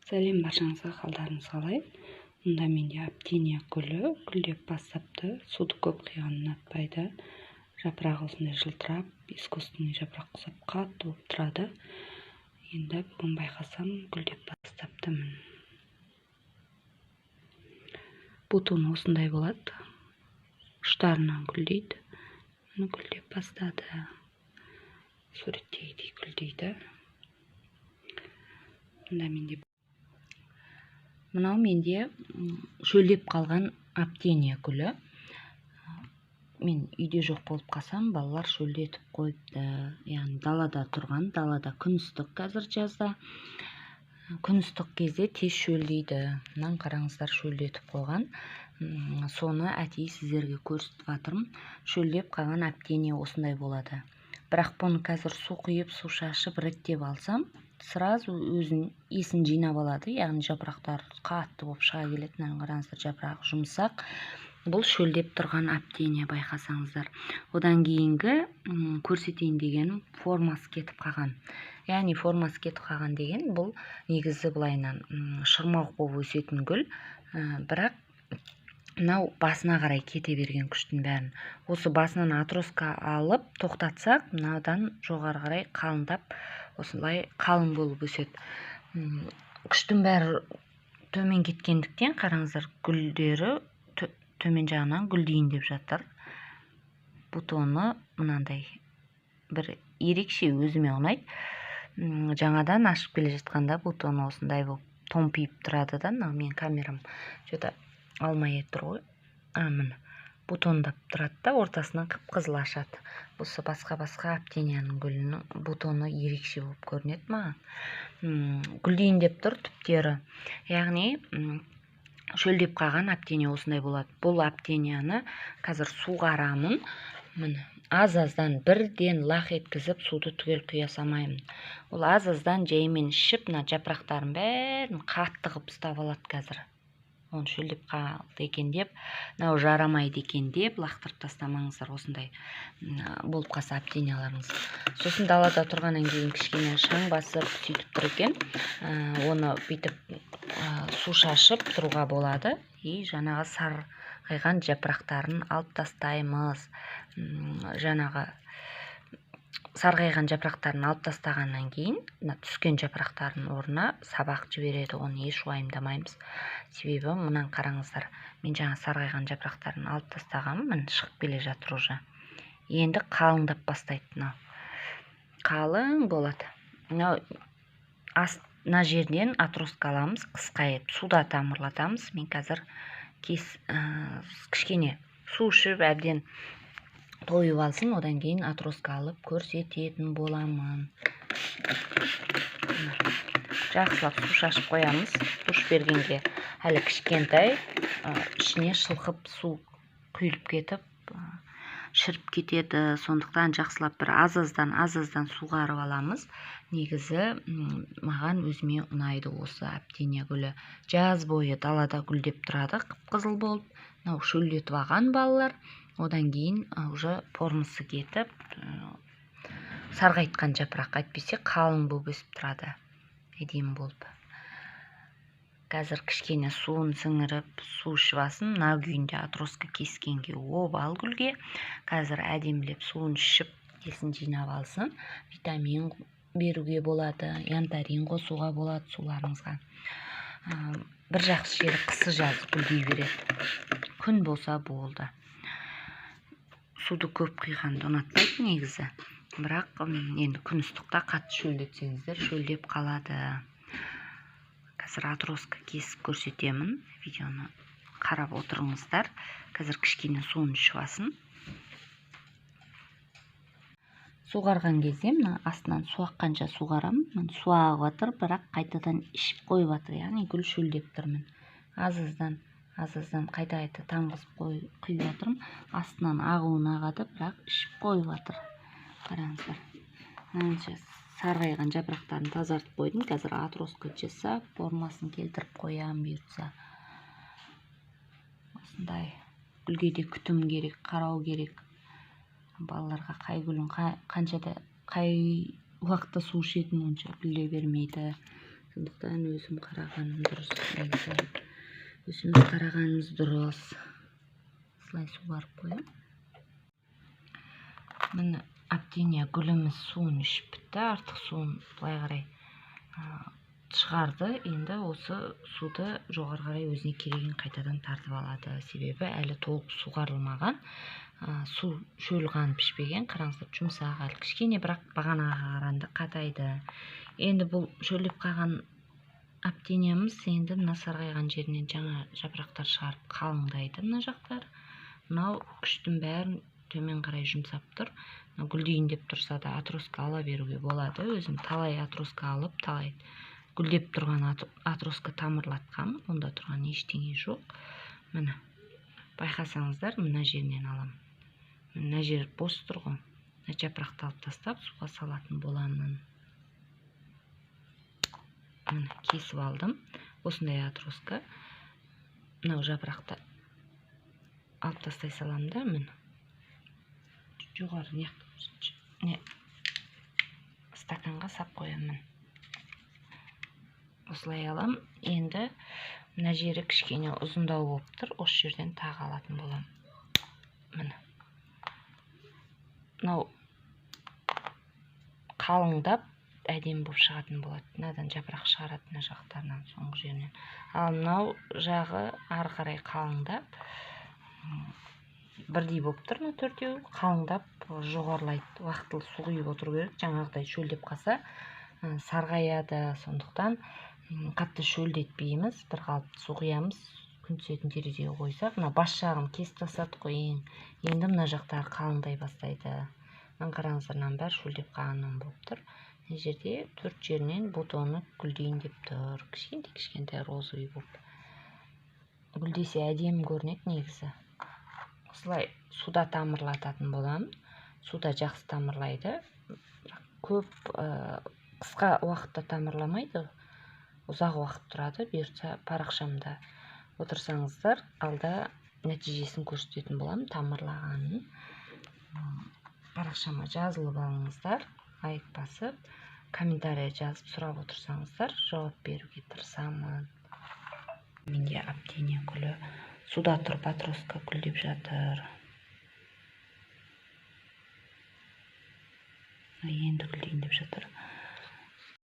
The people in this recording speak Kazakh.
Сәлем баршаңызға, қалдарыңыз қалай? Мұнда менде аптения гүлі гүлдеп бастапты. Суды көп құйған ұнатпайды. Жапырағы осындай жылтырап, искусственный жапырақ құсап қатты болып тұрады. Енді бүгін байқасам, гүлдеп бастапты. Міне. Бутоны осындай болады. Ұштарынан гүлдейді. Міне, гүлдеп бастады. Суреттегідей гүлдейді. Мында менде мынау менде шөлдеп қалған аптения гүлі. Мен үйде жоқ болып қалсам, балалар шөлдетіп қойыпты. Яғни далада тұрған, далада күн ыстық қазір жазда. Күн ыстық кезде тез шөлдейді. Мынаны қараңыздар, шөлдетіп қойған. Соны әдейі сіздерге көрсетіп жатырмын. Шөлдеп қалған аптения осындай болады. Бірақ бұны қазір су құйып, су шашып, реттеп алсам, сразу өзін есін жинап алады. Яғни жапырақтары қатты болып шыға келеді. Мынаны қараңыздар, жапырағы жұмсақ. Бұл шөлдеп тұрған аптения, байқасаңыздар. Одан кейінгі көрсетейін дегенім, формасы кетіп қалған. Яғни формасы кетіп қалған деген бұл негізі былайынан шырмауық болып өсетін гүл, бірақ мынау басына қарай кете берген күштің бәрін. Осы басынан отростка алып тоқтатсақ, мынадан жоғары қарай қалыңдап, осылай қалың болып өседі. Күштің бәрі төмен кеткендіктен, қараңыздар, гүлдері төмен жағынан гүлдейін деп жатыр. Бутоны мынандай бір ерекше, өзіме ұнайды. Жаңадан ашып келе жатқанда бутоны осындай болып томпиып тұрады да. Мынау менің камерам что-то алмай тұр ғой. Міне, бутондап тұрады да, ортасынан қып-қызыл ашады. Осы басқа-басқа аптенияның гүлінің бутоны ерекше болып көрінеді маған. Гүлдейін деп тұр түптері. Яғни шөлдеп қалған аптения осындай болады. Бұл аптенияны қазір суғарамын. Міне, аз-аздан бірден лақ еткізіп суды түгел құя салмаймын. Ол аз-аздан жаймен ішіп, мына жапырақтарын бәрін қатты қылып ұстап алады қазір. Оны шөлдеп қалды екен деп, мынау жарамайды екен деп лақтырып тастамаңыздар, осындай болып қалса аптенияларыңыз. Сосын далада тұрғаннан кейін кішкене шаң басып сөйтіп тұр екен. Оны бүйтіп су шашып тұруға болады. И жаңағы сарғайған жапырақтарын алып тастаймыз. Жаңағы сарғайған жапырақтарын алып тастағаннан кейін мына түскен жапырақтардың орнына сабақ жібереді, оны еш уайымдамаймыз. Себебі мынаны қараңыздар, мен жаңа сарғайған жапырақтарын алып тастағанмын, міне шығып келе жатыр уже. Енді қалыңдап бастайды мынау. Қалың болады. Мынау мына жерден отростка аламыз, қысқа етіп суда тамырлатамыз. Мен қазір кішкене су ішіп әбден тойып алсын, одан кейін отростка алып көрсететін боламын. Жақсылап су шашып қоямыз. Су бергенге әлі кішкентай, ішіне шылқып су құйылып кетіп, шіріп кетеді. Сондықтан жақсылап бір аз-аздан, аз-аздан суғарып аламыз. Негізі маған өзіме ұнайды осы аптения гүлі. Жаз бойы далада гүлдеп тұрады, қып-қызыл болып. Мынау шөлдетіп алған балалар. Одан кейін уже формасы кетіп, сарғайтқан жапырақ, әйтпесе қалың болып өсіп тұрады, әдемі болып. Қазір кішкене суын сіңіріп, су ішіп алсын. Мына күйінде отростка кескенге обал гүлге. Қазір әдемілеп суын ішіп, есін жинап алсын. Витамин беруге болады, янтарин қосуға болады суларыңызға. Бір жақсы жері, қысы жазы гүлдей береді. Күн болса болды. Суды көп құйғанды ұнатпайды негізі. Бірақ енді күн ыстықта қатты шөлдетсеңіздер, шөлдеп қалады. Қазір отростка кесіп көрсетемін. Видеоны қарап отырыңыздар. Қазір кішкене суын ішіп алсын. Суғарған кезде мына астынан су аққанша суғарамын. Міне, су ағып жатыр, бірақ қайтадан ішіп қойып жатыр. Яғни гүл шөлдеп тұр міне. Аз-аздан, аз-аздан қайта-қайта тамғызып құйып жатырмын. Астынан ағуын ағады, бірақ ішіп қойып жатыр. Қараңыздар. Мынанша сарғайған жапырақтарын тазартып қойдым. Қазір отростка жасап, формасын келтіріп қоямын бұйыртса. Осындай гүлге де күтім керек, қарау керек. Балаларға қай гүлін қаншада, қай уақытта су ішетінін онша біле бермейді. Сондықтан өзім қарағаным дұрыс негізі. Өзіміз қарағанымыз дұрыс. Осылай суарып қоямын. Міне, аптения гүліміз суын ішіп бітті, артық суын былай қарай шығарды. Енді осы суды жоғары қарай өзіне керегін қайтадан тартып алады. Себебі әлі толық суғарылмаған, су шөл қанып ішпеген. Қараңыздар, жұмсақ әлі кішкене, бірақ бағанаға қарағанда қатайды. Енді бұл шөлдеп қалған аптениямыз енді мына сарғайған жерінен жаңа жапырақтар шығарып қалыңдайды мына жақтар. Мынау күштің бәрін төмен қарай жұмсап тұр. Гүлдейін деп тұрса да отростка ала беруге болады. Өзім талай отростка алып, талай гүлдеп тұрған отростка тамырлатқанмын. Онда тұрған ештеңе жоқ. Міне, байқасаңыздар, мына жерінен аламын. Мына жер бос тұр ғой. Мына жапырақты алып тастап суға салатын боламын. Міне, кесіп алдым. Осындай отростка. Мынау жапырақты алып тастай саламын да, міне. Жоғары не стаканға сап қоямын. Осылай алам. Енді мына жері кішкене ұзындау болып тұр. Осы жерден тағы алатын боламын. Міне. Мынау қалыңдап әдемі болып шығатын болады. Мынадан жапырақ шығарады мына жақтарынан, соңғы жерінен. Ал мынау жағы ары қарай қалыңдап бірдей болып тұр. Мына төртеуі қалыңдап жоғарылайды. Уақытылы су құйып отыру керек. Жаңағыдай шөлдеп қалса сарғаяды. Сондықтан қатты шөлдетпейміз, бір қалыпты су құямыз. Күн түсетін терезеге қойсақ, мына бас жағын кесіп тастадық қой ең. Енді мына жақтары қалыңдай бастайды. Мына қараңыздар, мынаның бәрі шөлдеп қалғаннан болып тұр. Мына жерде төрт жерінен бутоны гүлдейін деп тұр. Кішкентай кішкентай розовый болып гүлдесе әдемі көрінеді негізі. Осылай суда тамырлататын боламын. Суда жақсы тамырлайды. Бірақ көп қысқа уақытта тамырламайды, ұзақ уақыт тұрады. Бұйыртса парақшамда отырсаңыздар, алда нәтижесін көрсететін боламын тамырлағанын. Парақшама жазылып алыңыздар, лайк басып, комментарий жазып сұрап отырсаңыздар, жауап беруге тырысамын. Менде аптения гүлі суда тұрып отростка гүлдеп жатыр. Енді гүлдейін деп жатыр.